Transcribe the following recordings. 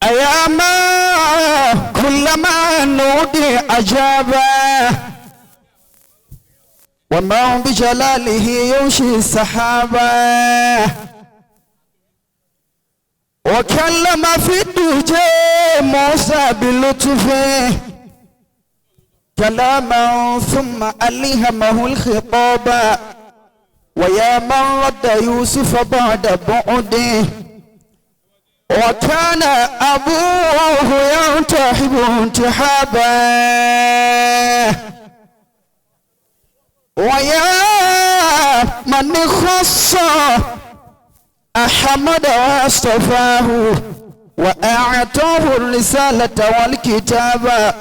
أيا ما كلما نودي أجابا ومن بجلاله يمشي السحابا وكلم في الدجى موسى بلطفه كلاما ثم ألهمه الخطاب ويا من رد يوسف بعد بعده وكان أبوه ينتحب انتحابا ويا من خص أحمد واصطفاه وأعطاه الرسالة والكتاب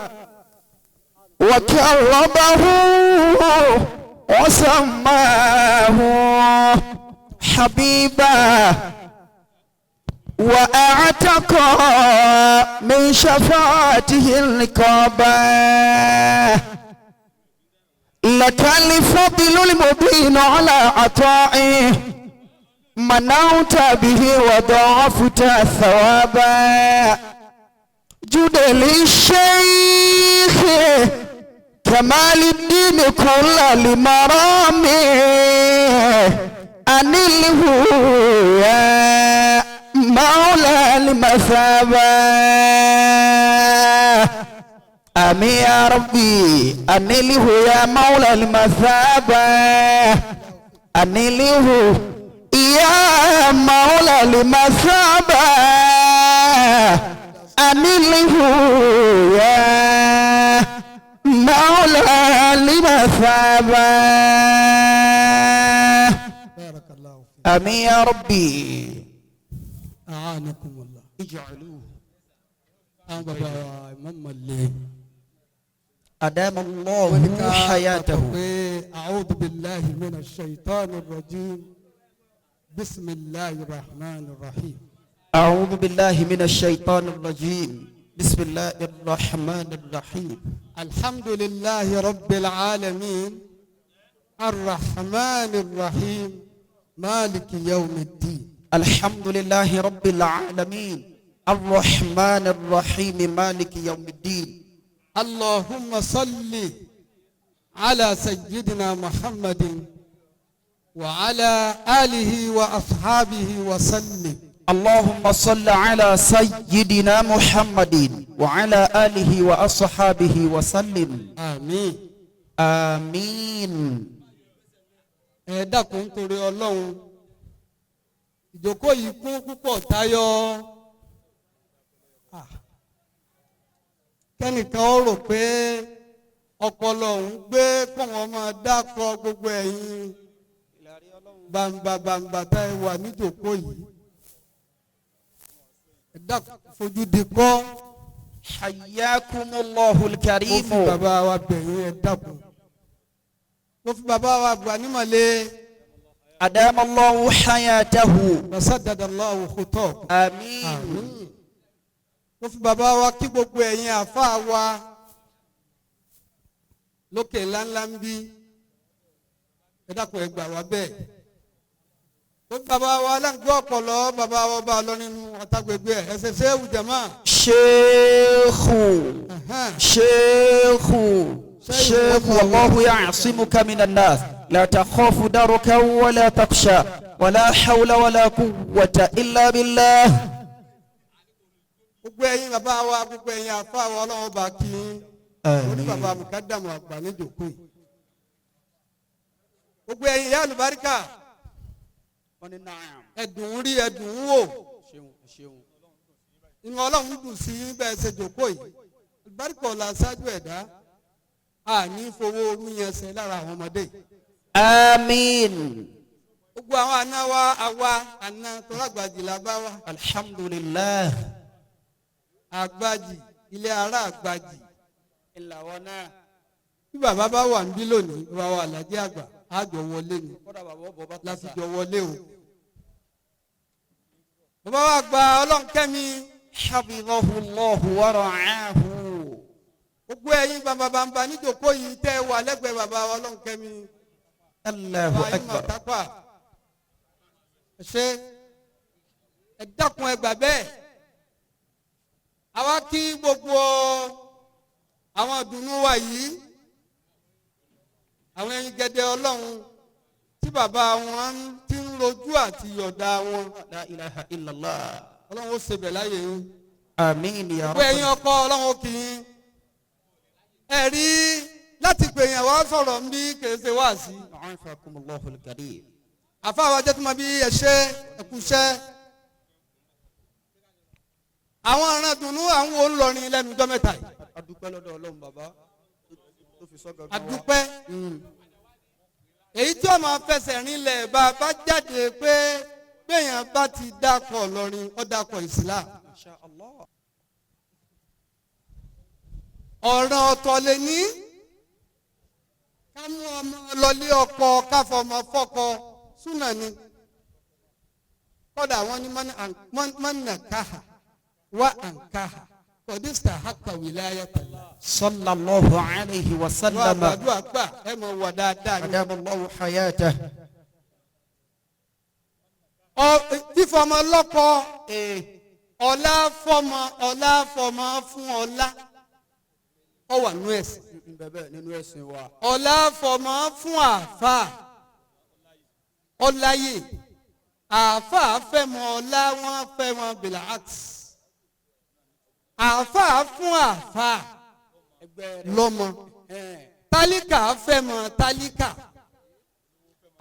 وكرمه وسماه حبيبا وأعتق من شفاعته الرقابة لك الفضل المبين على عطائه منعت به وضعفت ثوابا جد للشيخ كمال الدين كل لمرامي أنله يا مولى المثابة آمين يا ربي أنله يا مولى المثابة أنله يا مولى المثابة أنله يا مولى المثابة بارك الله فيك. آمين يا ربي. أعانكم الله. اجعلوه. Àwọn bàbá wa Imam Malik. أدام الله حياته. أعوذ بالله من الشيطان الرجيم. بسم الله الرحمن الرحيم. أعوذ بالله من الشيطان الرجيم. بسم الله الرحمن الرحيم. الحمد لله رب العالمين الرحمن الرحيم مالك يوم الدين. الحمد لله رب العالمين الرحمن الرحيم مالك يوم الدين. اللهم صل على سيدنا محمد وعلى آله وأصحابه وسلم. اللهم صل على سيدنا محمد وعلى آله وأصحابه وسلم. آمين. آمين. Ẹ dákun nítorí Ọlọ́run, ìjókòó yìí kún púpọ̀ tayọ. Ah. Kẹ́nìkan ó rò pé ọpọlọ òun gbé kóun máa dákọ gbogbo ẹ̀yin bàǹbà bàǹbà tá ẹ wà níjókòó yìí. Ẹ dákun fojú di kọ́. حياكم الله Mo الكريم. fi bàbá wa bẹ̀yìn, ẹ dákun. Mo fi bàbá wa gbà nímọ̀lẹ́. أدام الله حياته. وسدد الله خطاه. آمين. Àmín. Mo fi bàbá wa kí gbogbo ẹ̀yin àáfàá wa lókè ńláńlá ń bí, ẹ dákun ẹ gbà wá bẹ́ẹ̀. Mo fi bàbá wa aláǹgbé ọ̀pọ̀lọ́, bàbá wa bá a lọ nínú ọ̀tàgbègbè ẹ̀ ẹsẹ̀ ṣéwù jẹ̀mọ́. شيخ شيخ شيخ والله يعصمك من الناس لا تخاف دركا ولا تخشى ولا حول ولا قوة إلا بالله. Gbogbo ẹ̀yin bàbá wa, gbogbo ẹ̀yin àáfàá wa, Ọlọ́run bá kí yín. Mo ní bàbá mùkádàmù àgbà níjòkó yìí. Gbogbo ẹ̀yin ìyá àlùbáríkà, ẹ̀dùn rí, ẹ̀dùn wò, inú Ọlọ́run dùn sí bẹ́ẹ̀ ṣe jòkó yìí. Àlùbáríkà ọ̀la ṣáájú ẹ̀dá àní fowó orú yẹn ṣe lára àwọn ọmọdé yìí. آمين. Gbogbo àwọn àna wa, àwa àna tọ́lágbàjì la bá wa. الحمد لله. Àgbàjì ilé ara àgbàjì bí bàbá bá wà níbí lónìí, bàbá wa àlàjì àgbà àjọ wọlé ni láti jọ wọlé o. Bàbá wa gba Ọlọ́nkẹ́mi. حفظه الله ورعاه. Gbogbo ẹ̀yin bàbá bàbá níjòkó yìí tẹ́ wà lẹ́gbẹ̀ẹ́ bàbá wa Ọlọ́nkẹ́mi. الله Bàbá yín mọ̀ أكبر. tápà ṣe ẹ dákun ẹ gbà bẹ́ẹ̀. Àwọn ìdùnnú wa yìí, àwọn ẹyin gẹdẹ Ọlọ́run tí bàbá wọn ti ń rojú àti yọ̀dá wọn. La ilaha illallah. Ọlọ́run ó ṣe bẹ̀ láyé yín. Àmín ya Gbogbo ẹ̀yin rabbal. ọkọ, Ọlọ́run ó kì í. Ẹ rí láti pè yẹn wá sọ̀rọ̀ ń bí kèé ṣe wá sí. Afakumullahu al-karim. Àfáwọn ajẹ́ tó máa bí ẹṣẹ́ ẹkúṣẹ́. Àwọn aràn dùnú àwọn olórin lẹ́nu ọjọ́ mẹ́ta yìí. Adúpẹ́ lọ́dọ̀ Ọlọ́run bàbá tó fi sọ́gàn kan wá. Adúpẹ́. Èyí tí ọmọ fẹsẹ̀ rinlẹ̀ bá a bá jáde pé béèyàn bá ti dákọ̀ lọ́rin, ó dákọ̀ Islam. Masha Allah. Ọ̀ràn ọ̀tọ̀ lè ní ká mú ọmọ lọlé ọkọ, káfọmọ fọkọ, súnà ni. Kódà wọn ní mọ́nà káhà wá ànkáhà kọ̀dísítà hàkà wilayatullah. Sallallahu alayhi wa Wọ́n sallam. àgbàdo àgbà ẹ̀ mọ̀ wà dáadáa ni. Adamallahu hayatah. Fífọmọ lọ́kọ, ọlá fọmọ, ọlá fọmọ fún ọlá, ọ wà nú ẹ̀sìn. Bẹ́ẹ̀ nínú ẹ̀sìn wa. Ọlá fọmọ fún àáfàá ọláyè, àáfàá fẹ́mọ ọlá, wọn fẹ́ wọn bìlàx, àáfàá fún àáfàá Ẹgbẹ́ rẹ̀. lọ́mọ, tálíkà fẹ́mọ tálíkà,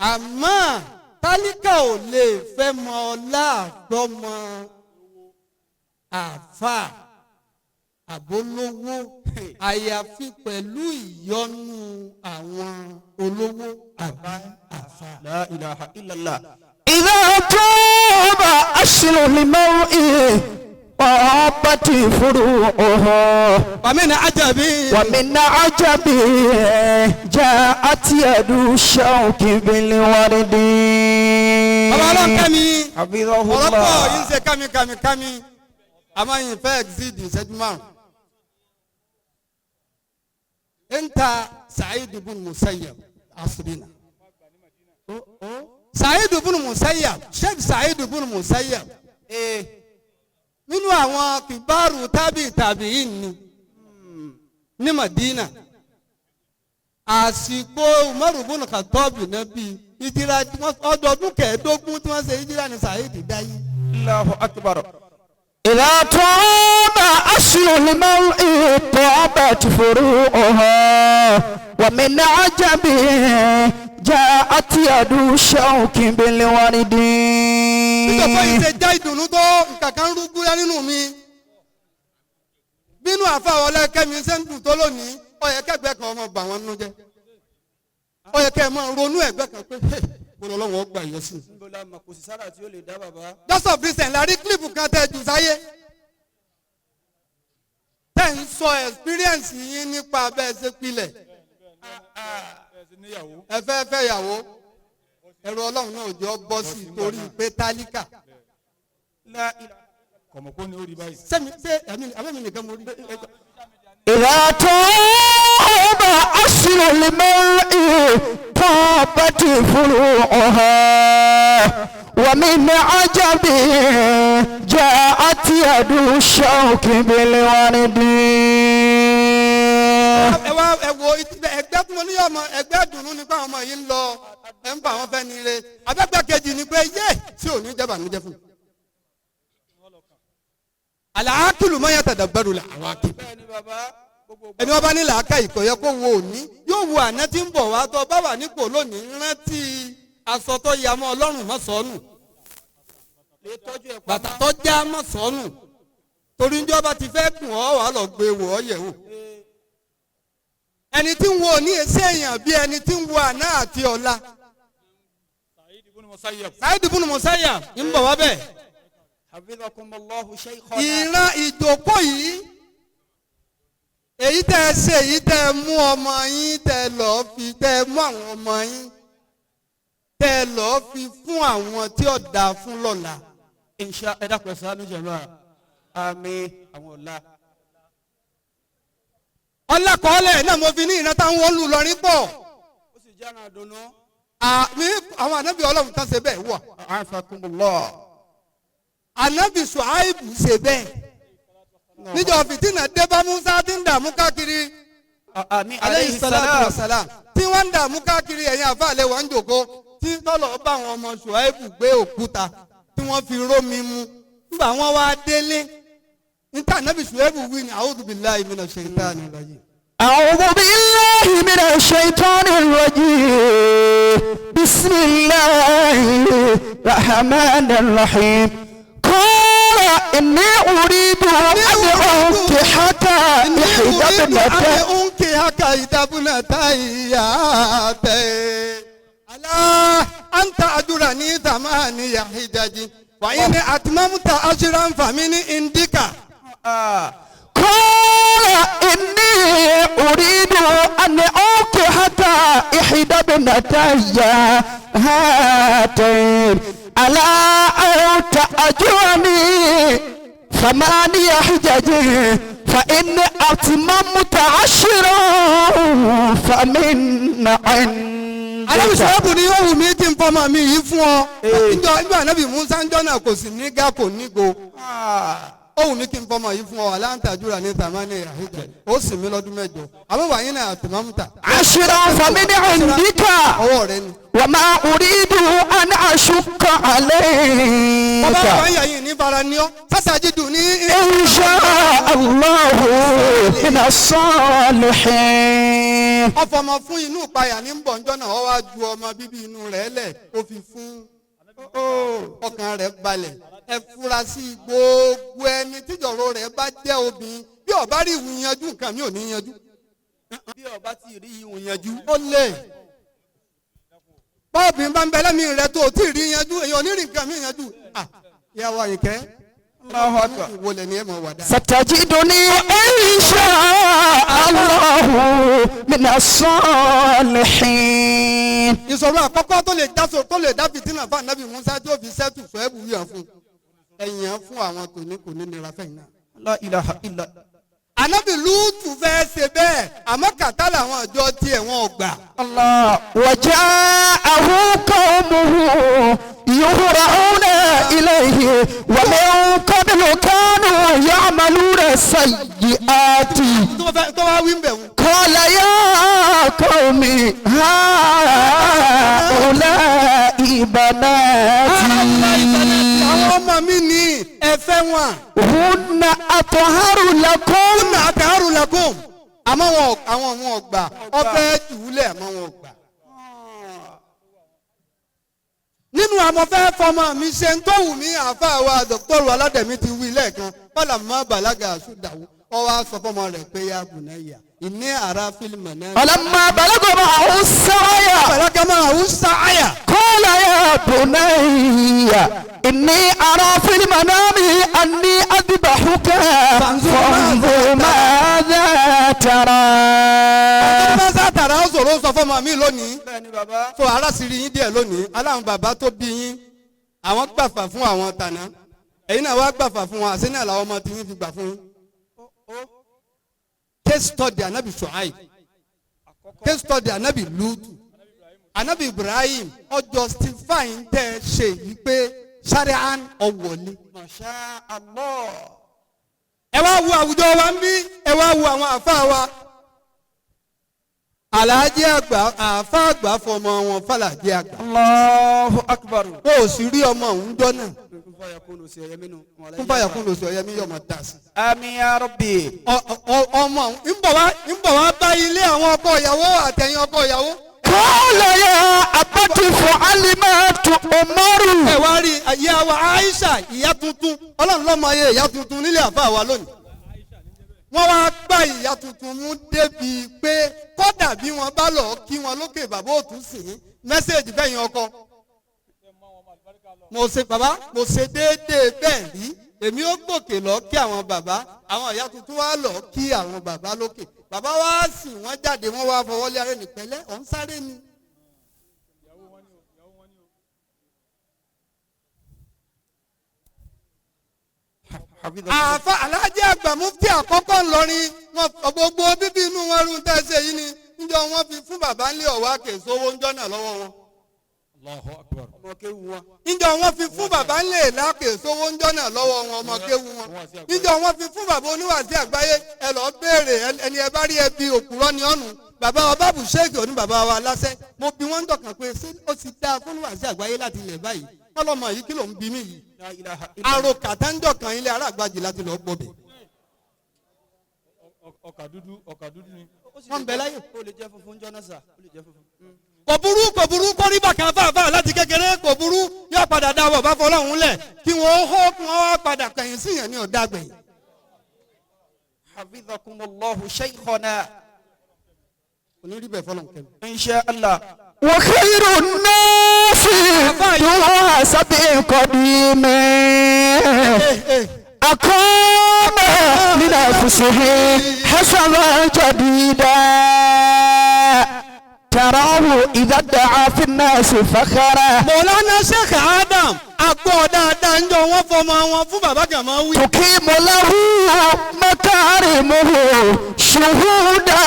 àmọ́ tálíkà ò lè fẹ́mọ ọlá àgbọ́mọ àáfàá àbólówó, àyàfi pẹ̀lú ìyọ́nú àwọn olówó àbí àáfàá. La ilaha illallah. إذا تاب أصل المرء طابت فروعه. ومن عجبي ومن عجبه جاءت يد الشوك بالورد. Bàbá ọlọ́run kẹ́mi. Hafidhahu Ọ̀rọ̀ pọ̀ Allah. yìí ń ṣe kámi kámi kámi, àmọ́ yìí fẹ́ exceed ìṣẹ́jú márùn. Nta Sa'id ibn Musayyab asrina. Sa'id ibn Musayyab, Sheikh Sa'id ibn Musayyab, nínú àwọn kìbáàrù tábì tàbí yìí ni ní Madina, àsìkò Umaru ibn Khattab náà bí ìjìrà ọdọọdún 15 tí wọ́n ṣe ìjìrà ní Sa'id dáyé. Allahu akbar. إذا طاب أصل المرء طابت فروعها ومن عجبه جاءت يد الشوك بالورد. Nítorí yìí ṣe já ìdùnnú tó nǹkan kan rú gúrẹ́ nínú mi, bínú àfàwọ̀ ọlẹ́kẹ́mi ṣe ń dùn tó lónìí, ó yẹ kẹ́gbẹ́ kan ọmọ bà wọ́n nínú jẹ́, ó yẹ kẹ́ ẹ máa ronú ẹ̀gbẹ́ kan pé hey, mo lọ lọ́wọ́ gbà yọ sí i. Níbo la mọ̀ kò sí sára tí ó lè dá bàbá. Just of recent la rí clip kan tẹ́ jù sáyé tẹ́ ń sọ experience yín nípa bẹ́ẹ̀ ṣe pilẹ̀ ẹ fẹ́ fẹ́ yàwó, ẹ̀rọ Ọlọ́run náà jọ bọ́ sí i torí pé tálíkà. La ilaha. Kọ̀mọ̀kó ni ó rí báyìí. Sẹ́mi ṣé àbẹ̀mí nìkan mo rí. إذا طاب أصل المرء طابت فروعها ومن عجبه جاءت يد الشوك بالورد. Ẹ wá ẹ wo ẹgbẹ́ tí mo ní ọmọ ẹgbẹ́ dùnú nípa àwọn ọmọ yìí ń lọ, ẹ ń bá àwọn fẹ́ ní ire, abẹ́gbẹ́ kejì ni pé yé tí ò ní jẹ́ bànújẹ́ fún un. Àlàákìlù mọ́ yàtọ̀ dàgbẹ́rù là àwọn akí. Bẹ́ẹ̀ ni bàbá. Gbogbo Ẹni wọn bá ní làákà ìkọ̀ yẹ kó wo òní, yóò wo àná tí ń bọ̀ wá. Tó bá wà nípò lónìí, rántí aṣọ tó ya mọ́ Ọlọ́run mọ́ sọ́nù, lè tọ́jú ẹ̀ bàtà tó já mọ́ sọ́nù, torí ń jọba ti fẹ́ gùn ọ́ wàá lọ gbé wò ọ́ yẹ̀ wò. Ẹni tí ń wo òní èsì èèyàn bí ẹni tí ń wo àná àti ọ̀la. Sa'id ibn Musayyab. Sa'id ibn Musayyab ń bọ̀ wá bẹ́ẹ̀. Hafidhakumullahu shaykhana. Ìran ìjókòó yìí, èyí tẹ́ ẹ ṣe, èyí tẹ́ ẹ mú ọmọ yín, tẹ́ ẹ lọ́ọ́ fi, tẹ́ ẹ mú àwọn ọmọ yín, tẹ́ ẹ lọ́ọ́ fi fún àwọn tí ó dáa fún lọ́la. Insha ẹ dákun ẹ ṣàánú jàmáà. Àmín àwọn ọ̀la. Ọlákọ̀ọ́lẹ̀ náà mo fi ní ìran táwọn olù lọrin pọ̀. Ó sì jẹ́ àrùn àdùnnú. Àmì àwọn ànábì Ọlọ́run tán ṣe bẹ́ẹ̀ wà. Afakumullah. Ànábì Ṣuaibu ṣe bẹ́ẹ̀. Níjọ́ fìtínà dé bá Musa tí ń dààmú káàkiri. Àmín aleyhi salatu wa salam tí wọ́n ń dààmú káàkiri ẹ̀yìn àfàlẹ́ wọn ń jòkó tí tọ́lọ̀ bá àwọn ọmọ Ṣùáìbù gbé òkúta tí wọ́n fi rómi mu nígbà wọ́n wá délé níta nábì Ṣùáìbù wí ni a'udhu billahi minash shaitani rajim. أعوذ بالله من الشيطان الرجيم بسم الله الرحمن الرحيم قال إني أريد أن أنكحك إحدى ابنتي أنكحك إحدى ابنتي هاتين على أن تأجرني ثماني حجج وإن أتممت عشرا فمن عندك. قال إني أريد أن أنكحك إحدى ابنتي هاتين على أن تأجرني 8 حجج فإن أتممت 10 فمن عندك. Ànábì Ṣùáìbù ni ó wù mí kí n fọmọ mi yìí fún ọ. Níjọ́ Ànábì Mùsá ń jọ́nà kò sì ní gá kò ní go. Ó wù mí kí n fọmọ yìí fún ọ aláǹtàjúra ní tàmánì àhíjẹ ó sì mí lọ́dún mẹ́jọ. Àmọ́ wàyí náà àtìmọ́mùtà. 10 فمن عندك ọwọ́ rẹ ni. وما أريد أن أشق عليك. Bàbá wa ń yà yìí ní fara ní ọ́ sátàjì ní. إن شاء الله من الصالحين. Ọfọmọ fún inú ìpayà ní bọ̀ njọ́ náà ó wá ju ọmọ bíbí inú rẹ̀ lẹ̀ ó fi fún ọkàn rẹ̀ balẹ̀. Ẹ fura sí gbogbo ẹni tíjọ̀rọ̀ rẹ̀ bá jẹ́ obìnrin bí ó bá rí ìwù yanjú nǹkan mi ò ní yanjú. Bí ó bá ti rí ìwù yanjú. Ó lè bọ́ọ̀bì bá ń bẹ lẹ́mìí rẹ̀ tó o tí ì rí yanjú èyàn ò ní rí nǹkan mi yanjú. Ìyàwó Àyìnkẹ́ wọlé ni ẹ mọ̀ wà dáa. ستجدني إن شاء الله من الصالحين. Ìṣòro àkọ́kọ́ tó lè dá tó lè dá fìtínà fún Ànábì Musa tí ó fi sẹ́tù Ṣùáìbù yàn fún ẹ̀yàn fún àwọn tòní kò ní nira fẹ́yìn náà. La ilaha illa. Ànábì Lúùtù fẹ́ ṣe bẹ́ẹ̀ àmọ́ kàtá làwọn àjọ tiẹ̀ wọn ò gbà. الله وجاءه قومه يهرعون إليه ومن قبل كانوا يعملون السيئات. Tó wá wí ń bẹ̀ wọn. قال يا قوم هؤلاء بناتي Àwọn ọmọ mi ní ẹ fẹ́ wọn. هن أطهر لكم. Hunna atharu lakum. Àmọ́ wọn àwọn wọn ò gbà ọfẹ́ jùúlẹ̀ àmọ́ wọn ò gbà. Nínú àmọ́ fẹ́ fọmọ mi ṣe ń tó wù mí àáfàá wa dọ́kítọ́rù aládẹ̀mí ti wí lẹ́ẹ̀kan bọ́lá mọ́ bàlágà ṣùdàwó ọ wá sọ fọmọ rẹ̀ pé ya bunayya ìní àrà fílímù náà. فلما بلغ معه السعي bàlágà máa ń sáyà. قال يا بني إني أرى في المنام أني أذبحك فانظر ماذا ترى. Bá sátàrà ó sọ̀rọ̀ ó sọ fọmọ mi lónìí. Bẹ́ẹ̀ni bàbá. So ara sì rí yín díẹ̀ lónìí aláwọn bàbá tó bí yín àwọn gbàfà fún àwọn tàná ẹ̀yin náà wá gbàfà fún wọn àṣẹ náà làwọn ọmọ tí yín fi gbà fún yín. Case study Anabi Shuaib, case study Anabi Lutu, Anabi Ibrahim ó justify ń tẹ́ ẹ ṣe yìí pé sarian ọ̀wọ́lé. Masha Allah. Ẹ wá wo àwùjọ wa ń bí ẹ wá wo àwọn àfa wa. Àlàájì àgbà àfa àgbà fọmọ wọn fàlàjì àgbà. Allahu akbar. Wọn ò sì rí ọmọ òun jọ náà. Kún Kún fàyà kún lòsì ọ̀yẹ́mí yọmọ dà sí. Àmín ya Rabbi. Ọmọ òun ń bọ̀ wá bá ilé àwọn ọkọ ìyàwó àtẹ̀yìn ọkọ ìyàwó. قال يا أبت افعل ما تؤمر. Ẹ wá rí ìyá wa Aisha ìyá tuntun ọlọ́run lọ́mọ ayé ìyá tuntun nílé àfa wa lónìí. Wọ́n wá gbá ìyá tuntun mú débi pé kódà bí wọ́n bá lọ kí wọn lókè bàbá òtún sí i mẹ́sẹ̀gì fẹ̀yìn ọkọ. Mo ṣe bàbá mo ṣe déédéé bẹ́ẹ̀ rí èmi ó gòkè lọ kí àwọn bàbá àwọn ìyá tuntun wá lọ kí àwọn bàbá lókè bàbá wá sì wọ́n jáde wọ́n wá fọwọ́lé ara ẹni pẹ̀lẹ́ ọ̀n sáré ni. Àfa alájẹ àgbà mufti àkọ́kọ́ ńlọrin wọn gbogbo bíbí inú wọn rún tẹ́sẹ̀ yìí ni níjọ́ wọn fi fún bàbá ńlẹ̀ ọ̀wá kèsówó ńjọ́ náà lọ́wọ́ wọn. Allahu akbar. Ọmọ kéwu wọn. Níjọ́ wọ́n fi fún bàbá ńlẹ̀ lákè sówó ńjọ́ náà lọ́wọ́ wọn ọmọ kéwu wọn. Níjọ́ wọ́n fi fún bàbá oníwàásí àgbáyé ẹ lọ béèrè ẹni ẹ bá rí ẹbí òkúrọ́ ní ọ̀nù. Bàbá wa bábù ṣéèkì òní bàbá wa lásẹ̀. Mo bi wọ́n ń dọ̀kan pé ṣé ó ti dáa fún oníwàásí àgbáyé láti ilẹ̀ báyìí. Wọ́n lọ́mọ yìí kí ló ń bi mí yìí. La ilaha illallah. Àrò kàtá ń dọ̀kan ilé aráàgbájì láti lọ gbọ́bẹ̀. Ọkà dúdú ọkà dúdú ni. Wọ́n ń bẹ láyé. Ó lè jẹ́ funfun jọ́nà sà. Ó lè jẹ́ funfun. Kò burú kò burú kó rí bàkàn fàáfàá láti kékeré kò burú yóò padà dá bọ̀ bá fọlọ́hún lẹ̀ kí wọ́n hó kí wọ́n wá padà kẹ̀yìn sí yẹn ní ọ̀dà gbẹ̀yìn. Hafizakumullahu shaykhana. Kò ní rí bẹ́ẹ̀ fọlọ́hún kẹ́mi. Insha Allah. وخير الناس ذو حسب قديم أقام لنفسه حسبا جديدا تراه إذا ادعى في الناس فخرا Mọ̀lánà Sheikh Adam àgbọ̀ dáadáa ń jọ wọ́n fọmọ wọn fún bàbá Gàmá wí. تقيم له مكارمه شهودا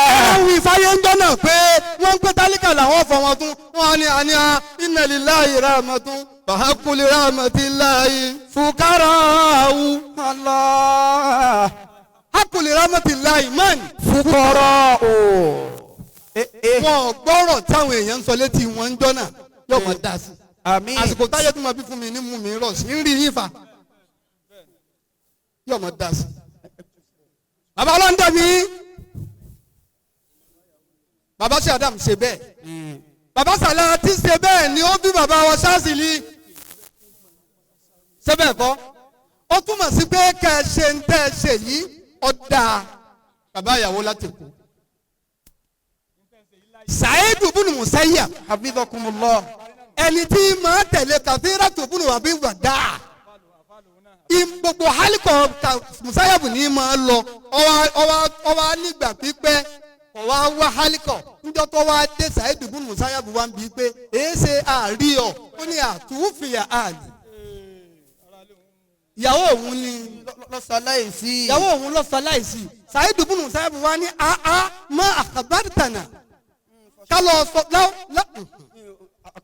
Wọ́n wí fáyé ń jọ́nà pé wọ́n ń pé tálíkà làwọn fọmọ tún wọ́n ní àní à inna lillahi rahmatun fàákùlì rahmatillahi fukara'u. Allah. Hakuli rahmatillahi man. Fuqara'u. Wọn ò gbọ́rọ̀ táwọn èèyàn ń sọ létí wọn ń jọ́nà yóò mọ̀ dá sí. Àmín. Àsìkò táyé tó máa bí fún mi ní mú mi rọ̀ sí ń rí yín fa yóò mọ̀ dá sí. Bàbá ọlọ́ńdà mi bàbá ṣe Adam ṣe bẹ́ẹ̀ bàbá Sàlá ti ṣe bẹ́ẹ̀ ni ó bí bàbá wa ṣáàṣìlì ṣe bẹ́ẹ̀ kọ́ ó túmọ̀ sí pé kẹ́ ẹ ṣe ń tẹ́ ẹ ṣe yìí ọ̀dà bàbá ìyàwó láti kú. Sàídù bùnú Musayyab Hafizakumullah. ẹni tí máa tẹ̀lé Kàfíràtù bùnú àbí wàdà gbogbo halikọ Musayyab ní máa lọ ọwọ́ nígbà pípẹ́ ọwọ́ wá halikọ níjọ́ tó wá dé Sàídù bùnú Musayyab wá ń bí pé èé ṣe àárí ọ ó ní àtúnfìyà àlè ìyàwó òun ni Lọ́sàláìsí. ìyàwó òun lọ ṣaláìsí Sàídù bùnú Musayyab wá ní àá má àkàbàtànà kálọ̀ sọ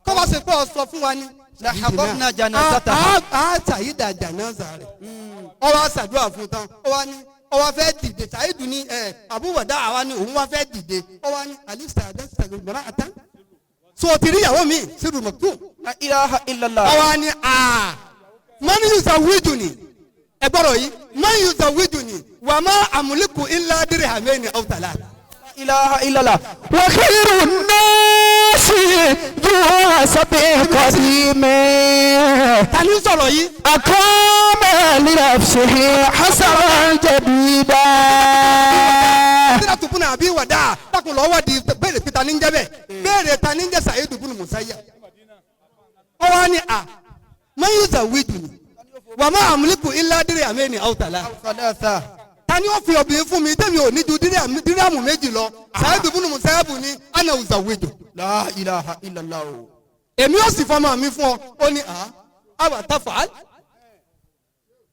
kọ́ bá ṣe pé ọ sọ fún wa ni. La hadarna janazataha. A ṣàyídà jànáza rẹ̀. Ó wá ṣàdúrà fún tán. Ó wá ní ó wá fẹ́ dìde. Ṣàyídù ní ẹ̀ àbúwọ̀dá àwa ni òun wá fẹ́ dìde. Ó wá ní alisa adásítà gbọ̀nà àtá. So o ti rí ìyàwó mi sírù mọ̀tò. La ilaha illallah. Ó wá ní a man yuzawwijuni. Ẹ gbọ́dọ̀ yìí man yuzawwijuni wà má amliku illa dirhamaini aw thalatha. La ilaha illallah. وخير الناس ذو حسب قديم Ta ni ń sọ̀rọ̀ yìí? أقام لنفسه حسبا جديدا Síra tó bùnà àbí wàdà dákun lọ́wọ́ di béèrè pé ta ni ń jẹ́ bẹ́ẹ̀ béèrè ta ni ń jẹ́ Sàídù bùnú Musayyab. Ó wá ní a man yuzawwijuni wà má amliku illa dirhamaini aw thalatha. Thalatha. Ta ni ó fi obìnrin fún mi tẹ́mi ò ní ju díríàmù méjì lọ Sàídù bùnú Musayyab ní ana uzawwiju. La ilaha illallah. Èmi ó sì fọmọ mi fún ọ ó ní a àwà tafa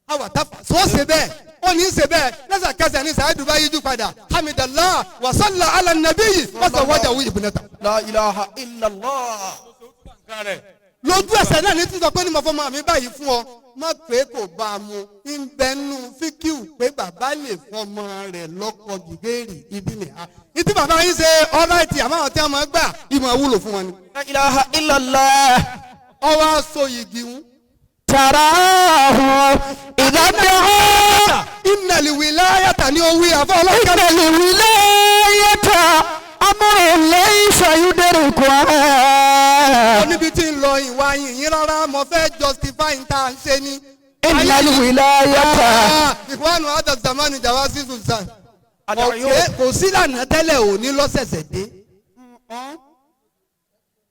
àwà tafa sọ ṣe bẹ́ẹ̀ ó ní ṣe bẹ́ẹ̀ lẹ́sàkẹsẹ̀ ní Sàídù bá yíjú padà hamidallah wa salla ala nabiyyi wa zawwajahu ibnata. La ilaha illallah. Nǹkan rẹ̀. Lójú ẹsẹ̀ náà ní sísọ pé ní mo fọmọ mi báyìí fún ọ má pé kò bá a mu ń bẹnu fíkìú pé bàbá lè fọmọ rẹ̀ lọ́kọ gìgéèrì ibi nìha ìtí bàbá yín ṣe ọ̀ráìtì àmọ́ àwọn tí wọ́n máa gbà ìmọ̀ wúlò fún wọn ni. La ilaha illallah. Ọwọ́ aṣọ yìgì ń. تراه إذا ادعى Innal wilayata ní owó àfọ ọlọ́kẹ́. إن الولاية أمر ليس يدركها Níbi tí ń lọ ìwà yìnyín rárá mo fẹ́ justify n ta ṣe ni. إن الولاية Ìwánu Adam Zamani Jawa Sisu San. Al-uyub. Kò sí lànà tẹ́lẹ̀ òní lọ́sẹ̀sẹ̀ dé.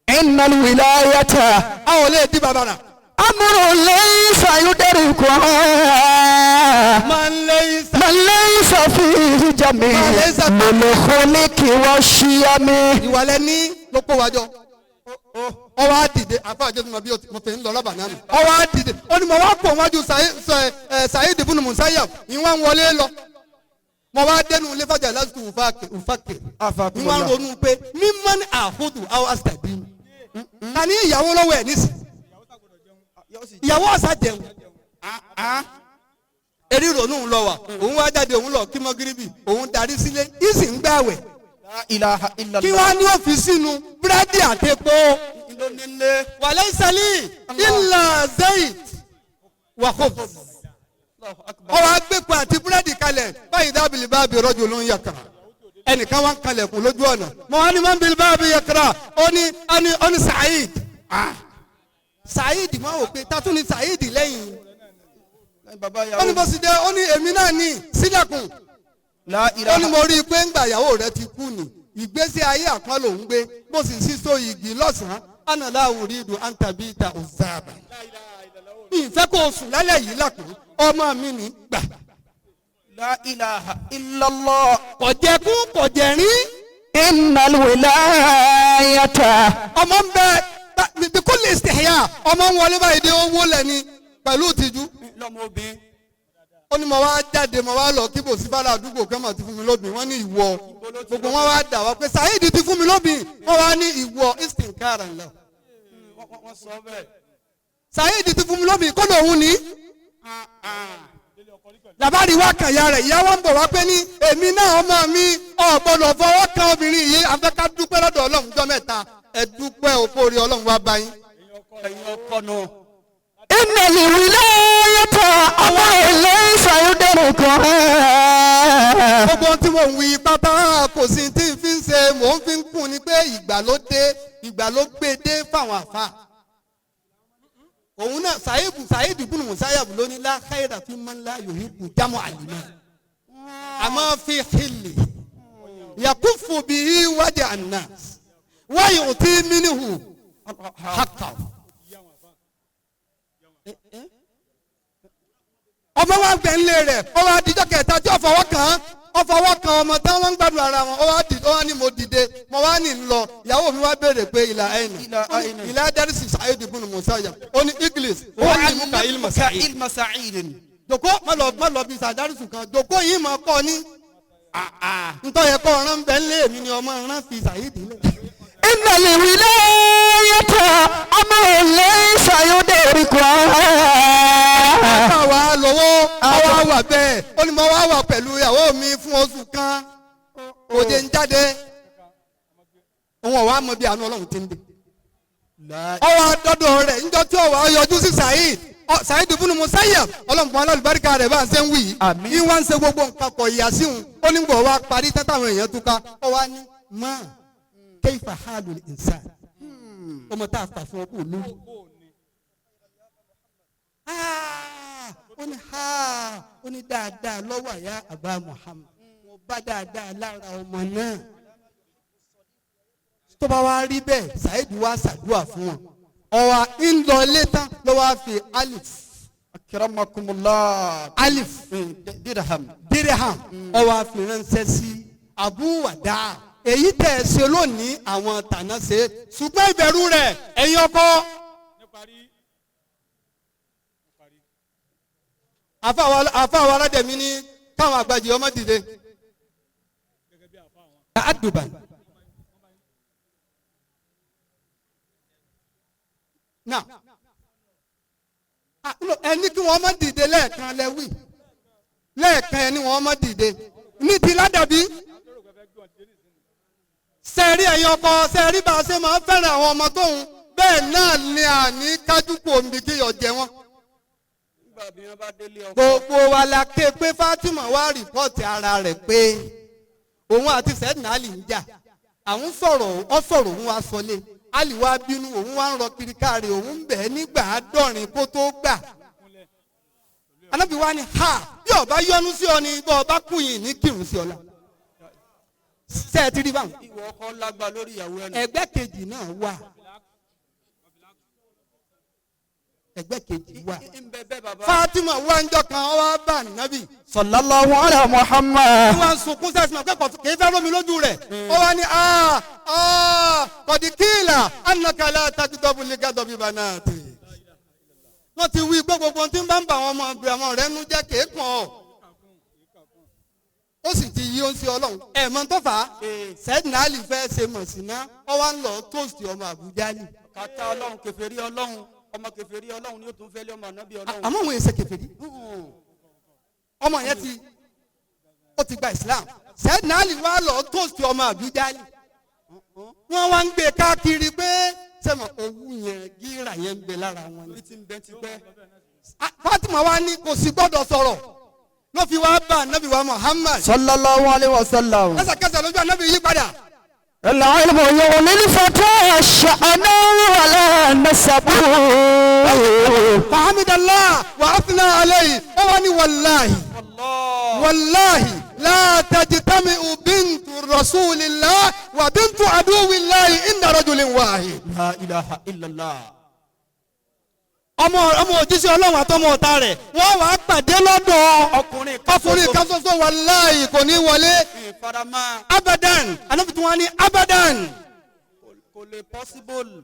إن الولاية A ò lè di bàbàrà. أمر ليس يدركها Máa ń lé ìsà. من ليس فيه جميع للخلق والشيم Ìwàlẹ̀ ní ló kó wa jọ. Ọwọ́ á dìde àfa àjọ tó ma bí mo fi ń lọ lọ́bà náà nù. Ọwọ́ á dìde ó ní mo wá pọ̀ wájú Sàídì bùnú Musayyab ìwọ̀n wọlé lọ. Mo wá dẹnu ilé fàjà lásìkò òfàkè. Ìwọ̀n ronú pé mímọ́ ní àhódù àwọn àṣàbí. Ta ní ìyàwó lọ́wọ́ ẹ̀ nísì ìyàwó ọ̀sà jẹun eré ìrònú ń lọ wà òun wá jáde òun lọ kí mọ́gíríbì òun darí sílé ìsì ń gbàwẹ̀ La ilaha illallah. kí wàá ní òfin sínú búrẹ́dì àtepo Lónílé. wàlẹ́ ìsàlì ìlà zayit wàhùn ọwọ́ agbépo àti búrẹ́dì kalẹ̀ báyìí dábìlì báàbí rọ́jò ló ń yàkàrà ẹnìkan wá ń kalẹ̀kùn lójú ọ̀nà mọ wá ní mọ́nbìlì báàbí yàkàrà ó ní ó ní ó ní Saheed. Saheed mọ́ wò pé tatún ni Saheed lẹ́yìn Bàbá ó ní ìyàwó. bó sì dé ó ní èmi náà ní sílẹ̀kùn La ó ní ilaha. mo rí i pé ńgbà ìyàwó rẹ ti kú ni ìgbésí ayé àpọ́n lòún gbé bó sì sí so igi lọ́sàn-án ànàlá òrìdù àǹtàbí ìta òzàbà ìfẹ́ kó o sùn lálẹ́ yìí lákùn ọmọ mi ní gbà La ilaha illallah. kọ̀jẹ̀kú kọ̀jẹ̀rín Innal wilayata. ọmọ ń bẹ bí kò lè ṣèyà ọmọ ń wọlé báyìí dé owó lẹ́ni pẹ̀lú ìtìjú Lọ́mọ obìnrin. ó ní mo wá jáde mo wá lọ kí bò sí bàlá àdúgbò kan mà ti fún mi lóbìn wọ́n ní ìwọ gbogbo wọn wá dà wá pé Saheed ti fún mi lóbìn wọ́n wá ní ìwọ istinkara ńlá Wọ́n sọ bẹ́ẹ̀. Saheed ti fún mi lóbìn kó lòun ní. Làbárí wá kàn ya rẹ̀ ìyá wa ń bọ̀ wá pé ní èmi náà ọmọ mi ò gbọ́dọ̀ fọwọ́ kan obìnrin yìí afẹ́ ká dúpẹ́ lọ́dọ̀ Ọlọ́run jọ́ mẹ́ta ẹ dúpẹ́ òpó orí Ọlọ́run wá bá yín. Ẹ̀yin ọkọ nù. Innal wilayata amrun laysa yudrikuha. Gbogbo ohun tí mò ń wí pátá kò sí tí n fi ń ṣe mò ń fi ń kún ni pé ìgbà ló dé ìgbà ló gbé dé fáwọn àfa. Òun náà Saheed Saheed bùnú Musayyab ló ní la khaira fi man la yuhibbu jamu àlìmọ́ àmọ́ fi hìlì yakufu bihi wájà annas wáyé òtí mínú haqqa. Ọmọ wa gbẹ ńlẹ rẹ ọwọ adijọ kẹta tí ọfọwọ́ kàn án ọfọwọ́ kan ọmọ tán wọ́n ń gbádùn ara wọn ọwọ ní mo dìde mo wá ní lọ ìyàwó mi wá béèrè pé ìlà ẹ̀yìn Ìlà àyìnà. ìlà dárìsì Saheed ibn Musayyab ó ní English ó ní mú ka ilmọ̀ Saheed Ilma Sa'id. jòkó má lọ má lọ bí sàdárìsù kan jòkó yìí mà kọ́ ní ntọ́ yẹ kọ́ ọ̀ràn bẹ́ẹ̀ lé mi ni ọmọ ọ̀ràn fi Saheed lẹ̀. Innal wilayata amrun laysa yudrikuha. Bàbá wa lọ́wọ́ àwa wà bẹ́ẹ̀ ó ní mo wá wà pẹ̀lú ìyàwó mi fún oṣù kan òde ń jáde òun ọ̀wá mọ bí àánú Ọlọ́run ti ń dé. Ọwọ́ àdọ́dọ̀ rẹ̀ níjọ́ tí ọwọ́ yọjú sí Saheed Saheed ibn Musayyab Ọlọ́run fún alálùbáríkà rẹ̀ bá a ṣe ń wí yìí. Àmín. Yín wá ń ṣe gbogbo nǹkan kọ̀ ìyá sí òun ó ní gbọ̀ wá parí tán táwọn èèyàn túká ọ wá ní mọ́ kayfa halul insan ọmọ tá a fà fún ọ kò lórí. Ah, ó ní ha ó ní dáadáa lọ́wọ́ àyà àbá Muhammad mo bá dáadáa lára ọmọ náà tó bá wá rí bẹ́ẹ̀ Saheed wá ṣàdúrà fún wọn ọ̀wà ń lọ ilé tán ló wá fi alif Akramakumullah. alif Dirham. dirham ọwọ́ fi ránṣẹ́ sí Abu Wada èyí tẹ̀ ẹ́ ṣe lónìí àwọn tàná ṣe ṣùgbọ́n ìbẹ̀rù rẹ̀ ẹ̀yin ọkọ. Àfáwọn aládẹ̀mí ní káwọn àgbàjì ọmọ dìde. Àdùbàn. Náà ẹni kí wọ́n má dìde lẹ́ẹ̀kan lẹ́wì lẹ́ẹ̀kan ẹni wọ́n má dìde ní ti ládàbí sẹ́ẹ̀rí ẹ̀yin ọkọ sẹ́ẹ̀rí bá a ṣe máa ń fẹ́ràn àwọn ọmọ tóun bẹ́ẹ̀ náà ni àní kájú kò ń bí kíyọ̀ jẹ wọ́n. Gbogbo wa la ké pé Fatima wá rìpọ́ọ̀tì ara rẹ̀ pé òun àti Sayyidina Ali ń jà àwọn sọ̀rọ̀ ọ sọ̀rọ̀ òun wá sọlé Ali wá bínú òun wá ń rọ kiri káàrí òun ń bẹ̀ ẹ́ nígbà àádọ́rin kó tó gbà. Anábì wa ni ha bí ọba yọnu sí ọ ni bí ọba kùyìn ní kírun sí ọ la ṣe é ti rí báwọn. Ìwọ ọkọ lágbá lórí ìyàwó ẹnu. Ẹgbẹ́ kejì náà wà ẹgbẹ́ kejì wà. Ń bẹ bẹ́ẹ̀ bàbá. Fatima wá ń jọ kan ọ wá bá nábì. Sallallahu ala Muhammad. Wọ́n sunkún sẹ́sìn máa kẹ́kọ̀ọ́ kì í fẹ́ rómi lójú rẹ̀. Ó wá ní kọ̀díkìlà anakala takitọ́bù lẹ́gàdọ̀bì banati. Wọ́n ti wí pé gbogbo tí ń bá ń bà àwọn ọmọ àwọn rẹ̀ nú jẹ́ kéèkàn ọ̀. Ó sì ti yí ó ń ṣe Ọlọ́run. Ẹ̀ mọ́ tó fà á. Sayyidina Ali fẹ́ ṣe mọ̀ sí ná. Ó wá ń lọ tóòsì ọmọ Àbújá lì. Kàtà ọlọ́run kèfèrí ọlọ́run ọmọ kèfèrí ọlọ́run ni ó tún fẹ́ lé ọmọ ànábì ọlọ́run. Àmọ́ òun èsè kèfèrí. Ọmọ yẹn ti ó ti gba Islam. Sayyidina Ali wá lọ tóòsì ọmọ Àbújálì. Wọ́n wá ń gbé káàkiri pé sẹ́mọ̀ owó yẹn gíra yẹn ń bẹ lára wọn ni. Orí ti ń bẹ́ ti pẹ́. Fatima wa ní kò sí gbọ́dọ̀ sọ̀rọ̀ ló fi wá bá anabi wa Muhammad. Sallallahu alayhi wa sallam. Lẹ́sẹ̀kẹsẹ̀ lójú anabi yí padà. العلم يغني الفتى الشأن ولا نسب. Fahamidallah wa afna alayhi ó wá ní wàláhi wàláhi la tajtami'u bintu rasulillah wa bintu aduwillahi inda rajulin wahid. La ilaha illallah. Ọmọ ọmọ òjíṣẹ́ ọlọ́run àtọmọ ọ̀tá rẹ̀ wọ́n wàá pàdé lọ́dọ̀ Ọkùnrin kan ọkùnrin kan ṣoṣo wàláhi kò ní wọlé. Ìfaramá Abadan anabi tí wọ́n ní abadan. Kò lè possible.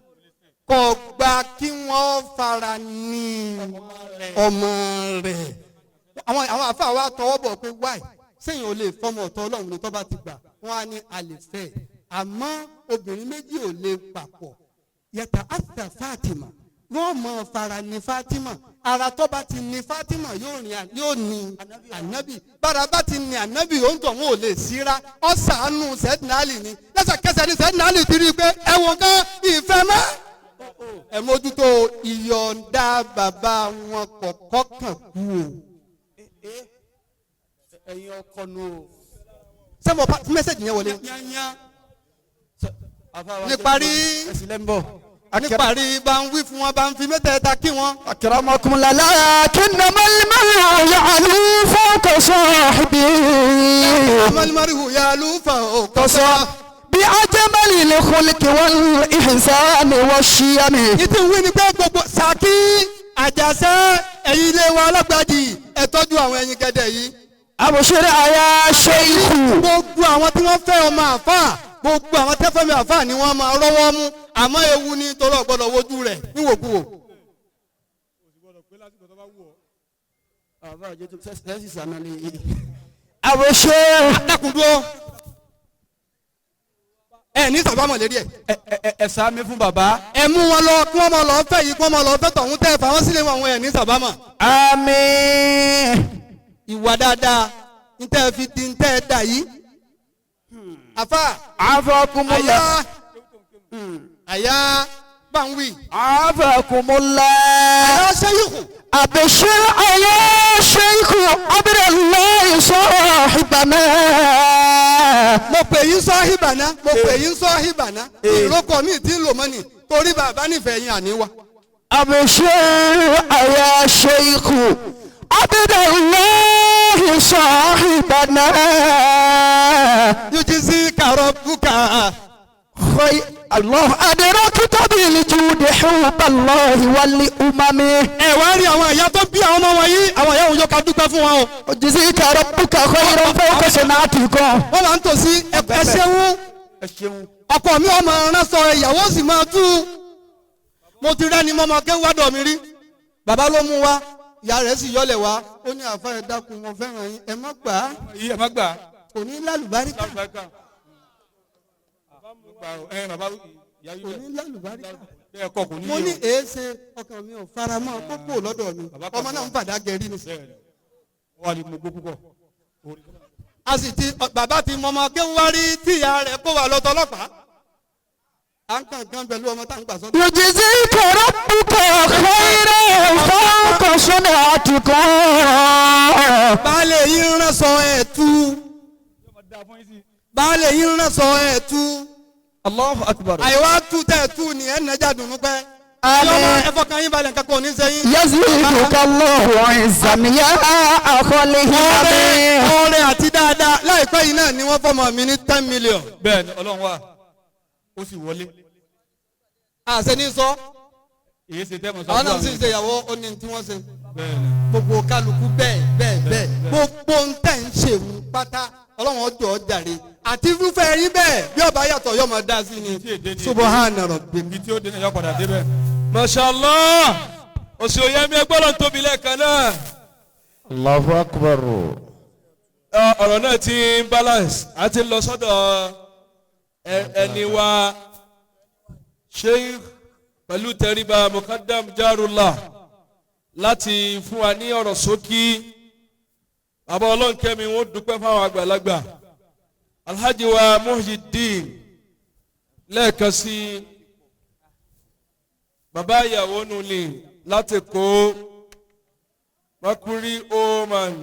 Kò gba kí wọ́n fara ní ọmọ rẹ̀. Àwọn àwọn àfa wa tọwọ́ bọ̀ pé wáì sẹ́yìn ò lè fọmọ ọ̀tọ̀ ọlọ́run ní tó bá ti gbà wọ́n á ní a lè fẹ́ àmọ́ obìnrin méjì ò lè papọ̀ yàtọ̀ àtà Fatima wọ́n mọ̀ fara ní Fatima ara tó bá ti ní Fatima yóò ní yóò ní ànábì bára bá ti ní ànábì ó ń tọ̀ wọn ò lè síra ọ̀sánù sẹ́dínálì ni lẹ́sẹ̀kẹsẹ̀ ni sẹ́dínálì ti rí i pé ẹ̀wọ̀n kan ìfẹ́ mọ́ ẹ mójútó ìyọ̀ǹda bàbá wọn kọ̀ọ̀kọ́ kàn kú o. Ẹ̀yin ọkọ nu o. Ṣé mo pa mẹ́sẹ̀gì yẹn wọlé? Yányá. Níparí Ẹ̀sìn lẹ́ńbọ̀. níparí bá ń wí fún wọn bá ń fi mẹ́tẹ̀ẹ̀ta kí wọn. أكرمكم لكنما المرء يعلو فوق صاحبه. Amalimarihu ya ló fà ó kọ́sọ́. بأجمل الخلق والإحسان والشيم. Ìtì ń wí ni pé gbogbo Ṣakí Àjàṣẹ́ ẹ̀yin ilé wa alágbàjì ẹ tọ́jú àwọn ẹyin gẹ́dẹ̀ yìí. أبشر يا شيخ. Gbogbo àwọn tí wọ́n fẹ́ ọmọ àfà gbogbo àwọn tẹ́fẹ́ mi àfà ni wọ́n máa rọ́wọ́ mú àmọ́ ewu ni torí ọ̀gbọ́dọ̀ wojú rẹ̀ níwòkuwò. Àbá àjẹtò sẹ́sì sànà ni. أبشر. Dákun dúró ẹ ní sàbámọ̀ lérí ẹ̀. Ẹ sàmì fún bàbá. Ẹ mú wọn lọ kí wọ́n máa lọ fẹ́ yìí kí wọ́n máa lọ fẹ́ tọ̀hún tẹ́ fà wọ́n sílé wọn àwọn ẹ̀ ní sàbámọ̀. آمين. Ìwà dáadáa ntẹ́ fi di ntẹ́ dà yìí. Àfà عافاكم àyà الله. àyà bá ń wí. عافاكم الله. Àyà ṣẹ́yìnkù. أبشر يا شيخ عبد الله صاحبنا. Mo pè yín sọ́hìbàná mo pè yín sọ́hìbàná ìrókò mi ti ń lò mọ́ni torí bàbá nífẹ̀ẹ́ yín àníwá. أبشر يا شيخ عبد الله صاحبنا. Yújísí kàrọ̀ bùkà. خي الله أدركت بالجود حب الله والأمم. Ẹ wá rí àwọn ìyá tó bí àwọn ọmọ wọ̀nyí àwọn ìyá òun yóò ká dúpẹ́ fún wọn o. جزيك ربك خيرا فوق صنعتكم. Wọ́n máa ń tòsí ẹ ṣeun. Ẹ ṣeun. Ọkọ mi ọmọ ránṣọ ìyàwó sì máa tú. Mo ti rẹ́ni mọ́mọ́ ké wádọ̀ mi rí. Bàbá ló mú wa ìyá rẹ̀ sì yọlẹ̀ wá. Ó ní àfa ẹ dákun mo fẹ́ràn yín ẹ má gbà á Iye ẹ má gbà. kò ní lálùbáríkà Lálùbáríkà. Gbà ó, ẹ bàbá ìyá kò yìí ní lálùbáríkà. bẹ́ẹ̀ kọ́ kò ní Mo yé ní o. èéṣe ọkàn mi ò fara mọ́ kókó lọ́dọ̀ mi Bàbá kan ọmọ náà ń fàdá gẹ̀rí ni. Bẹ́ẹ̀ ni. Wọ́n wá ní mo gbó púpọ̀. A sì ti bàbá ti mọ ọmọ kéwú wá rí tí ìyá rẹ̀ kó wà lọ́tọ̀ ọlọ́pàá. À ń kàn kan pẹ̀lú ọmọ tá à ń gbà sọ́dọ̀. يجزيك ربك خيرا فوق صنعتكم. Baálé yín ránṣọ ẹ̀ tú. Baálé yín ránṣọ ẹ̀ tú. Allahu akbar. Àìwá tú tẹ̀ tú ni ẹ̀ nàjà dùnú pẹ́. Àmín. Yọmọ ẹ̀fọ́ kan yín balẹ̀ nǹkan kan ò ní sẹ́yìn. يزيدك الله عزا يا أخو الهمم. Ọrẹ àti dáadáa láìpẹ́ yìí náà ni wọ́n fọmọ mi ní 10 million. Bẹ́ẹ̀ ni Ọlọ́run wà. Ó sì wọlé. Àṣẹ ní sọ, Èyí ṣe tẹ́ mọ̀ sọ àwọn fún náà sì àwọn. ń ṣe ìyàwó ó ní tí wọ́n ṣe. Bẹ́ẹ̀ ni. Gbogbo kálukú bẹ́ẹ̀ bẹ́ẹ̀ bẹ́ẹ̀ gbogbo ń tẹ̀ ń ṣèwú pátá Ọlọ́run ọjọ́ ọjàre àti irúfẹ́ yín bẹ́ẹ̀ bí ọba yàtọ̀ yóò máa dá sí ni Tí èdè ni èdè. Subhana rabbi. Ibi tí ó dé náà yọ padà débẹ̀. Mashallah òsì òye mi ẹgbẹ́ lọ́n tóbi lẹ́ẹ̀kan náà. Allahu akbar. Ọ̀rọ̀ náà ti ń balance a ti ń lọ sọ́dọ̀ ẹni wa Sheikh Pẹ̀lú tẹríba Mukadam Jarullah láti fún wa ní ọ̀rọ̀ ṣókí. Bàbá Ọlọ́nkẹ́mi, wọ́n dúpẹ́ fáwọn àgbàlagbà. Alhaji wa Muhyiddin, lẹ́ẹ̀kan sí, bàbá ìyàwó nulẹ̀ láti kó Mercury Oman.